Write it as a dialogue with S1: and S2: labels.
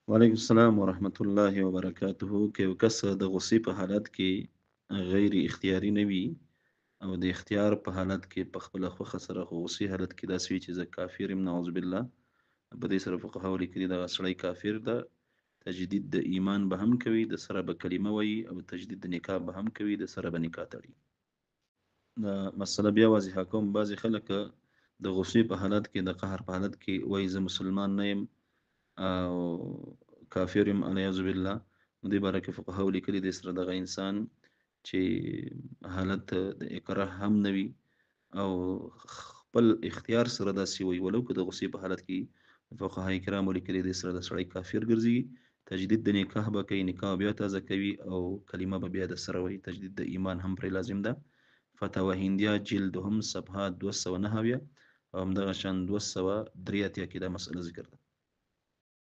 S1: وعلیکم السلام ورحمت الله وبرکاته. که یو کس د غصې په حالت کې غیر اختیاري نه وي او د اختیار په حالت کې په خپله خوښه سره، خو غصې حالت کې داسې وي چې زه کافر یم، نعوذ بالله، په دې سره فقهاو لیکلي دغه سړی کافر ده، تجدید د ایمان به هم کوي، د سره به کلمه وایي، او تجدید د نکاح به هم کوي، د سره به نکاح تړي. دا مسله بیا واضحه کوم. بعضې خلک د غصې په حالت کې، د قهر په حالت کې وایي زه مسلمان نه یم او کافر یم، علیاذ بالله. نو دې باره کې فقهاو لیکلي دې سره دغه انسان چې حالت د اکراه هم نه وي او خپل اختیار سره داسې وایي، ولو که د غصې په حالت کې، فقهای کرامو لیکلي دې سره د سړی کافر ګرځي، تجدید د نکاح به کوي، نکاح بیا تازه کوي او کلمه به بیا د سره وایي، تجدید د ایمان هم پرې لازم ده. فتاوی هندیه جلد دوهم صفحه 279 او همدغه شان 283 کې دا مسئله ذکر ده.